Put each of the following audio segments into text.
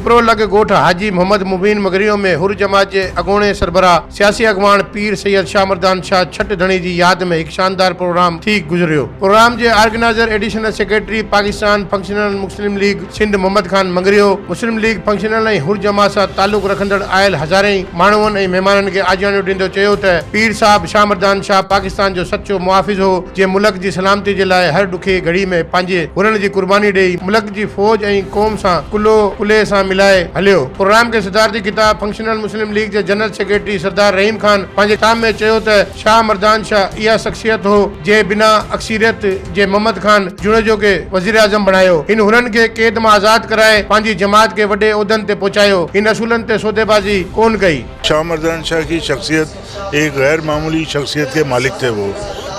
کپرو لڳ ڳوٺ حاجي محمد مبين مگريو ۾ حر جماعت جي اڳوڻي سربراهه سياسي اڳواڻ پير سيد شاهه مردان شاهه ڇٽ ڌڻي جي ياد ۾ هڪ شاندار پروگرام ٿي گذريو. پروگرام جي organizer additional secretary Pakistan functional Muslim league Sindh Muhammad Khan Mangrio, Muslim league functional ۽ Hur Jamaat سان تعلق رکندڙ آيل هزارين ماڻهن ۽ مهمانن کي آجياڻو ڏيندو چيو ته پير صاحب شاهه مردان شاهه پاڪستان جو سچو محافظ هو جنهن ملڪ جي سلامتي جي لاء هر ڏکي گهڙي ۾ پنهنجي حرن جي قرباني ڏئي ملڪ جي فوج ۽ قوم سان ڪلهو ڪلهي سان ملائي هليو. پروگرام کي صدارتي خطاب فنڪشنل مسلم ليگ جي جنرل سيڪريٽري سردار رحيم خان پنهنجي خطاب ۾ چيو ته شاهه مردان شاهه اها شخصيت هو جنهن بنا اڪثريت جي محمد خان جوڻيجو کي وزيراعظم بڻايو. هن حرن کي قيد مان آزاد ڪرائي پنهنجي جماعت کي وڏي عهدن تي پهچايو. هن اصولن تي سوديبازي ڪونه ڪئي. شاهه مردان شاهه ڪي شخصيت ايڪ غير معمولي شخصيت ڪي مالڪ ٿي وو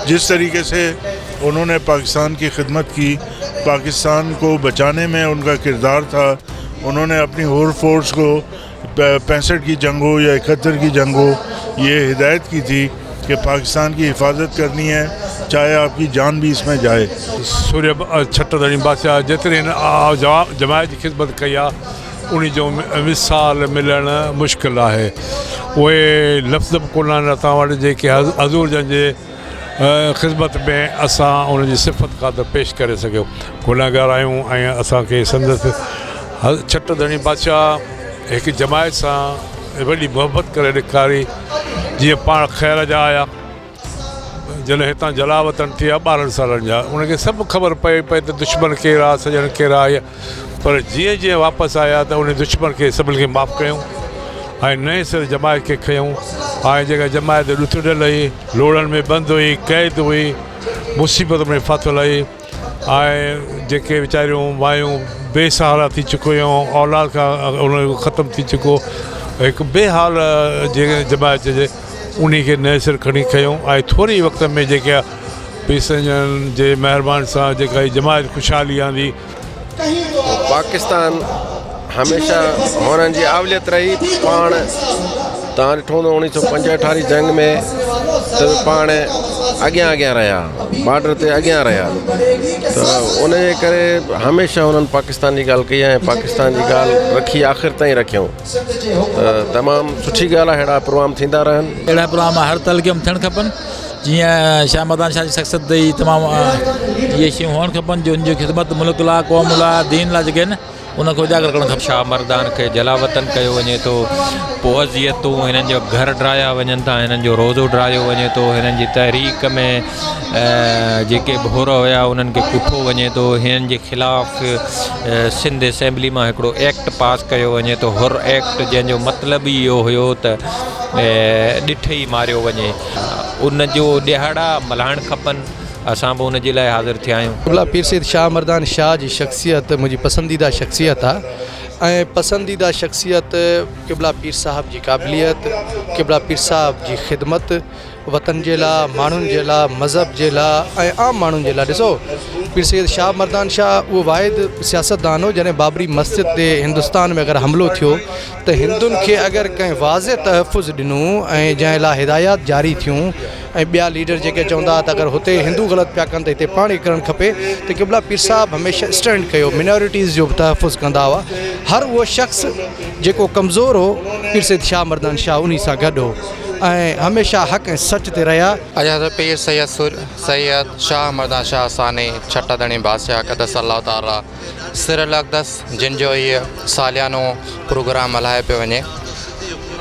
جس طريقي سي انهون ني پاڪستان ڪي خدمت ڪي پاڪستان ڪو بچاني مين ان ڪا ڪردار ٿا انهون ني اپني حر فورس ڪو 65 ڪي جنگ هو يا 71 ڪي جنگ هو يه هدايت ڪي ٿي ڪي پاڪستان ڪي حفاظت ڪرني هي چاهي آپ ڪي جان ڀي اس مين جائي. سورهيه ڇٽ ڌڻي بادشاهه جيتري هن جماعت جي خدمت ڪئي آ انهي جو مثال ملڻ مشڪل آهي. اهي لفظ به ڪونه آهن اسان وٽ جيڪي حضور جن جي خدمت ۾ اسان ان جي صفت خاطر پيش ڪري سگهيون. گنهگار آهيون ۽ اسان کي سندس ڇٽ ڌڻي بادشاهه هڪ جماعت سان وڏي محبت ڪري ڏيکاري جيئن پاڻ خير جا آيا. جڏهن هتان جلاوطن ٿيا 12 سالن جا ان کي سڀ خبر پئي پئي ته دشمن ڪير آ سڄڻ ڪير آ پر جيئن جيئن واپس آيا ته ان دشمن کي سڀني کي معاف ڪيائون ۽ نئين سر جماعت کي کنيائون ۽ جيڪا جماعت ڏتڙيل هئي لوڙهن ۾ بند هئي قيد هئي مصيبت ۾ ڦاٿل هئي ۽ جيڪي ويچاريون مايون بي سهارا ٿي چڪيون هيون اولاد کان ان جو ختم ٿي چڪو هڪ بي حال جي جماعت چئجي انهي کي نئين سر کڻي کنيو ۽ ٿوري ئي وقت ۾ جيڪا پيسنجرن جي مهرباني سان جيڪا هي جماعت خوشحالي آندي. پاڪستان هميشه هنن جي اوليت رهي پاڻ تان ڏٺو هوندو اوڻيهه سو پنجهٺ واري جنگ ۾ ته پاڻ اڳيان اڳيان رهيا بارڊر تي اڳيان رهيا ته ان جي ڪري هميشه هنن پاڪستان جي ڳالهه ڪئي ۽ پاڪستان جي ڳالهه رکي آخر تائين رکيائون ته تمام سٺي ڳالهه آهي اهڙا پروگرام ٿيندا رهن. اهڙا پروگرام هر تعلقي ۾ ٿيڻ کپن جيئن شاهه مردان شاهه جي شخصيت تي تمام اهي شيون هئڻ کپن جو ان جي خدمت ملڪ لاء قوم لاء دين لاء جيڪي آهن ان کي اجاگر ڪرڻ کپي. شاهه مردان کي جلاوطن ڪيو وڃي ٿو، پوء اذيتون، هنن جا گهر ڊاهيا وڃن ٿا، هنن جو روزو ڊاهيو وڃي ٿو، هنن جي تحريڪ ۾ جيڪي به حر هيا انهن کي ڪٺو وڃي ٿو، هنن جي خلاف سنڌ اسيمبلي مان هڪڙو ايڪٽ پاس ڪيو وڃي ٿو، حر ايڪٽ جنهن جو مطلب ئي اهو هيو ته ڏٺ ئي ماريو وڃي، ان جو ڏهاڙا ملهائڻ کپن. اسان به ان جي لاء حاضر ٿيا آهيون. قبلا پير سيد شاهه مردان شاهه جي شخصيت منهنجي پسنديده شخصيت آ ۽ پسنديده شخصيت قبلا پير صاحب جي قابليت قبلا پير صاحب جي خدمت وطن جي لا ماڻهن جي لا مذهب جي لا ۽ عام ماڻهن جي لا ڏسو پير سيد شاهه مردان شاهه اهو واحد سياستدان هو جڏهن بابري مسجد تي هندستان ۾ اگر حملو ٿيو ته هندن کي اگر ڪنهن واضح تحفظ ڏنو ۽ جنهن لا هدايات جاري ٿيون ۽ ٻيا ليڊر جيڪي چوندا ها ته اگر هتي هندو غلط پيا ڪن ته هتي پاڻ ئي ڪرڻ کپي ته قبلا پير صاحب هميشه اسٽينڊ ڪيو مينارٽيز جو به تحفظ ڪندا هئا هر اهو شخص جيڪو ڪمزور هو پير سيد شاهه مردان شاهه انهي سان گڏ هو ۽ هميشه حق ۽ سچ تي رهيا. اڄ حضرت پير سيد سيد شاهه مردان شاهه ثاني ڇٽ ڌڻي بادشاهه قدس الله تعالي سر الاقدس جن جو هيء ساليانو پروگرام ملهايو پيو وڃي.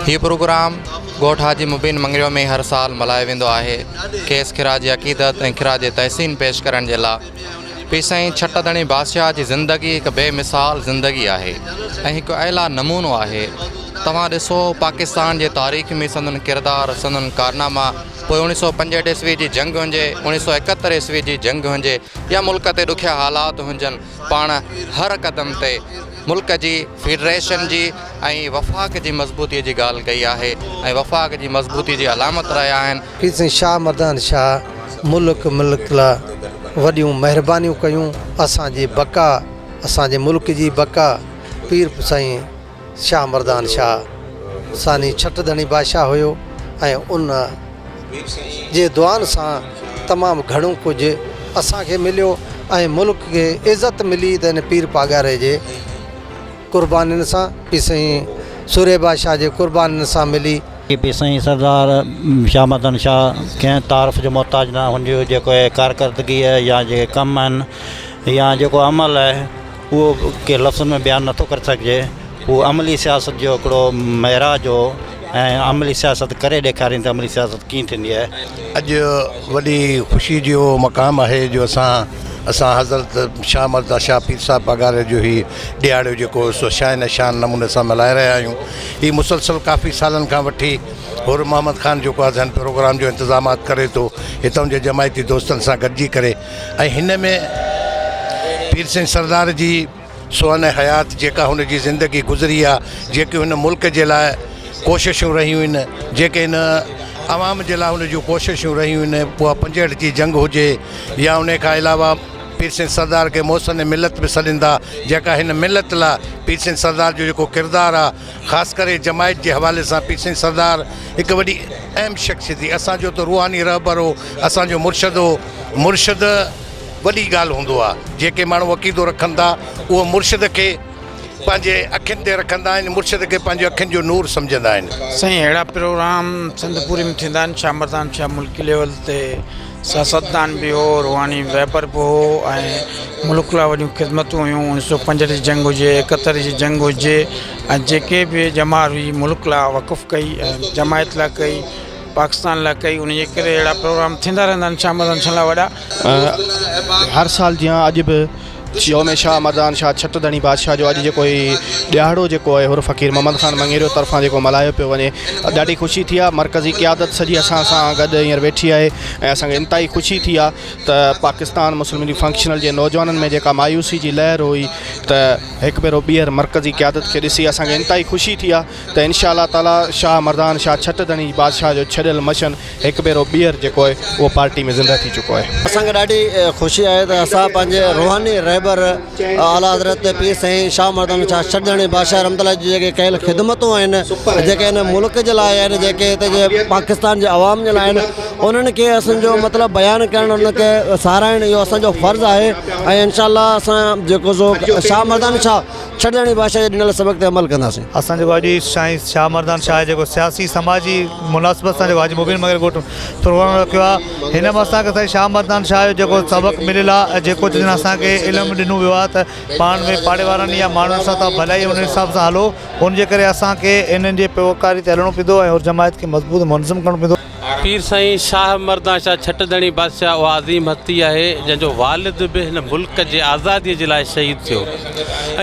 هيء پروگرام ڳوٺ حاجي مبين مڱريو ۾ هر سال ملهايو ويندو آهي. کيس خراج عقيدت ۽ خراج تحسين پيش ڪرڻ جي لاء پير سائين ڇٽ ڌڻي بادشاهه جي زندگي هڪ بي مثال زندگي آهي ۽ هڪ اعليٰ نمونو آهي. توهان ڏسو پاڪستان جي تاريخ ۾ سندن ڪردار، سندن ڪارناما، پوء اوڻيهه سو پنجهٺ عيسوي جي جنگ هجي، اوڻيهه سو ايڪهتر عيسوي جي جنگ هجي يا ملڪ تي ڏکيا حالات هجن، پاڻ هر قدم تي ملڪ جي فيڊريشن جي ۽ وفاق جي مضبوطي جي ڳالهه ڪئي آهي ۽ وفاق جي مضبوطي جي علامت رهيا آهن. پير سائين شاهه مردان شاهه ملڪ ملڪ لا وڏيون مهربانيون ڪيون اسان جي بقا اسان جي ملڪ جي بقا پير سائين شاهه مردان شاهه ثاني ڇٽ ڌڻي بادشاهه هيو ۽ ان جي دعائن سان تمام گهڻو ڪجهه اسان کي مليو ۽ ملڪ کي عزت ملي ته ان پير پاڳاري جي. قربانين سان پير سائين سورهيه بادشاهه جي قربانين سان ملي. پير سائين سردار شاهه مردان شاهه ڪنهن تعارف جو محتاج نه هن جو جيڪو ڪارڪردگي يا جيڪي ڪم آهن يا جيڪو عمل آهي اهو ڪي لفظن ۾ بيان نٿو ڪري سگهجي هو عملي سياست جو هڪڙو معراج هو ۽ عملي سياست ڪري ڏيکارين ته عملي سياست ڪيئن ٿيندي آهي. اڄ وڏي خوشي جو مقام آهي جو اسان اسان حضرت شاهه مرزا شاهه پير صاحب پاڳاري جو هي ڏهاڙو جيڪو سو شاين شان نموني سان ملهائي رهيا آهيون هي مسلسل ڪافي سالن کان وٺي حر محمد خان جيڪو آهي هن پروگرام جو انتظامات ڪري ٿو هتان جي جماعتي دوستن سان گڏجي ڪري ۽ هن ۾ پير سائين سردار جي سونهن حيات جيڪا هن جي زندگي گذري آ جيڪي هن ملڪ جي لاء ڪوششون رهيون آهن جيڪي هن عوام جي لاء هن جون ڪوششون رهيون آهن اها پنجهٺ جي جنگ هجي يا ان کان علاوه پير سائين سردار کي محسن ملت به سڏين ٿا جيڪا هن ملت لاء پير سائين سردار جو جيڪو ڪردار آ خاص ڪري جماعت جي حوالي سان پير سائين سردار هڪ وڏي اهم شخصيت هئي اسان جو ته روحاني رهبر هو اسان جو مرشد هو مرشد وڏي ڳالهه هوندو آ جيڪي ماڻهو عقيدو رکن ٿا اهو مرشد کي پنهنجي اکين تي رکندا آهن مرشد کي پنهنجي اکين جو نور سمجهندا آهن. سائين اهڙا پروگرام سنڌ پوري ۾ ٿيندا آهن شاهه مردان شاهه ملڪي ليول تي سياستدان به هو روحاني رهبر به هو ۽ ملڪ لاء وڏيون خدمتون هيون اڻويهه سو پنجهٺ جي جنگ هجي ايڪهتر جي جنگ هجي ۽ جيڪي به ڄمار هئي ملڪ لاء وقف ڪئي ۽ جماعت لاء ڪئي پاڪستان لاء ڪئي ان جي ڪري اهڙا پروگرام ٿيندا رهندا آهن شاهه مردان شاهه لاء وڏا. هر سال جيان اڄ به يوم شاهه مردان شاهه ڇٽ ڌڻي بادشاهه جو اڄ جيڪو هي ڏهاڙو جيڪو آهي حر فقير محمد خان مڱيريو طرفان جيڪو ملهايو پيو وڃي ڏاڍي خوشي ٿي آهي مرڪزي قيادت سڄي اسان سان گڏ هينئر ويٺي آهي ۽ اسان کي انتهائي خوشي ٿي آهي ته پاڪستان مسلم ليگ فنڪشنل جي نوجوانن ۾ جيڪا مايوسي جي لهر هئي ته هڪ ڀيرو ٻيهر مرڪزي قيادت کي ڏسي اسان کي انتهائي خوشي ٿي آهي ته انشاء الله تعالي شاهه مردان شاهه ڇٽ ڌڻي بادشاهه جو ڇڏيل مشن هڪ ڀيرو ٻيهر جيڪو آهي اهو پارٽي ۾ زنده ٿي چڪو آهي. اسان کي ڏاڍي خوشي آهي ته اسان پنهنجي روحاني رهبر اعليٰ حضرت پير سائين شاهه مردان شاهه ڇٽ ڌڻي بادشاهه رحمت الله جون جيڪي ڪيل خدمتون آهن جيڪي هن ملڪ جي لاء آهن جيڪي هتي جي پاڪستان جي عوام جي لاء آهن انهن کي اسان جو مطلب بيان ڪرڻ انهن کي ساراهڻ اهو اسان جو فرض آهي ۽ انشاء الله اسان جيڪو سو شاهه مردان شاهه ڇڏڻي بادشاهه جي ڏنل سبق تي عمل ڪنداسين. اسان جيڪو اڄ سائين شاهه مردان شاهه جيڪو سياسي سماجي مناسبت سان جيڪو حاجي مبين مڱريي ڳوٺ پروگرام رکيو آهي هن ۾ اسان کي سائين شاهه مردان شاهه جو جيڪو سبق مليل آهي ۽ جيڪو جن اسان کي علم ڏنو ويو آهي ته پاڻ ۾ پاڙي وارن يا ماڻهن سان توهان ڀلائي ان حساب سان هلو ان جي ڪري اسان کي انهن جي پيروڪاري تي هلڻو پوندو ۽ حر جماعت کي مضبوط منظم ڪرڻو پوندو. پير سائين شاهه مردان شاهه ڇٽ ڌڻي بادشاهه اها عظيم هستي آهي جنهن جو والد به هن ملڪ جي آزادي جي لاء شهيد ٿيو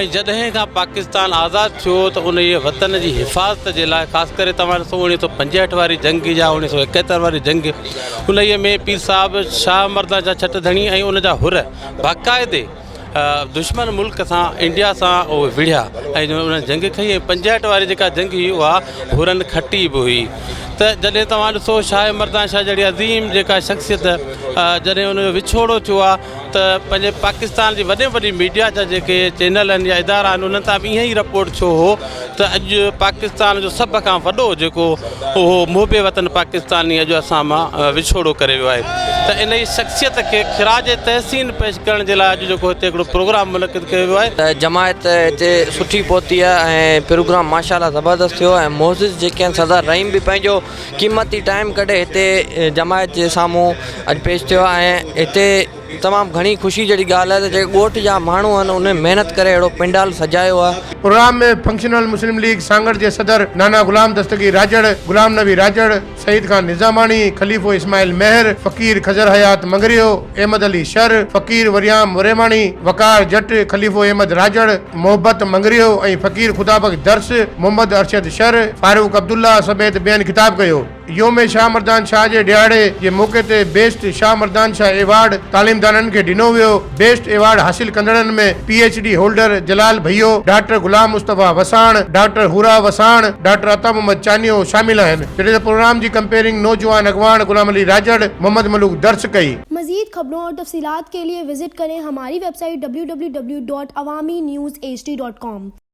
۽ جڏهن کان پاڪستان آزاد ٿيو ته انهيء وطن جي حفاظت جي لاء خاص ڪري توهان ڏسو اوڻيهه سو پنجهٺ واري جنگ يا اوڻيهه سو ايڪهتر واري جنگ انهيء ۾ پير صاحب شاهه مردان شاهه ڇٽ ڌڻي ۽ ان جا حر باقاعدي دشمن ملڪ سان انڊيا سان اهي وڙهيا ۽ انهن جنگ کئي ۽ پنجهٺ واري جيڪا جنگ هئي اها حرن کٽي به هئي ته جڏهن توهان ڏسو شاهه مردان شاهه جهڙي عظيم جيڪا شخصيت جڏهن ان جو وڇوڙو ٿيو آهي ته پنهنجي پاڪستان جي وڏي وڏي ميڊيا جا جيڪي چينل آهن يا ادارا آهن انهن تان به ائين ئي رپورٽ ٿيو هو ته اڄ پاڪستان جو سڀ کان وڏو جيڪو اهو محب وطن پاڪستاني اڄ اسان مان وڇوڙو ڪري ويو آهي ته انهي شخصيت کي خراج تحسين پيش ڪرڻ جي لاء اڄ جيڪو هتي هڪڙو پروگرام منعقد ڪيو ويو آهي. ته جماعت هتي سٺي پهتي آهي ۽ پروگرام ماشاء الله زبردست ٿيو ۽ معزز جيڪي آهن سردار رحيم به پنهنجو قيمتي ٽائيم ڪڍي هتي جماعت جي سامهون اڄ پيش ٿيو آهي ۽ هتي تمام گهڻي خوشي جهڙي ڳالهه آهي ته جيڪي ڳوٺ جا ماڻهو آهن انهن محنت ڪري اهڙو پنڊال سجايو آهي. پروگرام ۾ فنڪشنل مسلم ليگ سانگهڙ جي صدر نانا غلام دستگير راڄڙ، غلام نبي راڄڙ، سعيد خان نظاماڻي، خليفو اسماعيل مهر، فقير خضر حيات مڱريو، احمد علي شر، فقير وريام وريماڻي، وقار جٽ، خليفو احمد راڄڙ، محبت مڱريو ۽ فقير خدا بخش درس، محمد ارشد شر، فاروق عبدالله سميت ٻين خطاب ڪيو. يوم شاهه مردان شاهه جي ڏهاڙي جي موقعي تي بيسٽ شاهه مردان شاهه ايوارڊ تعليمدانن کي ڏنو ويو. بيسٽ ايوارڊ حاصل ڪندڙن ۾ P H D holder Jalal Bhayo, doctor Ghulam Mustafa Wassan, doctor Hoora Wassan, doctor Ata Muhammad Chanio شامل آهن. جڏهن ته پروگرام جي ڪمپيئرنگ نوجوان اڳواڻ غلام علي راڄڙ، محمد ملوڪ درس ڪئي. مزيد خبرون اور تفصيلات کے لئے وزٽ ڪرين ھماري web site www.awamiNewsHD.com.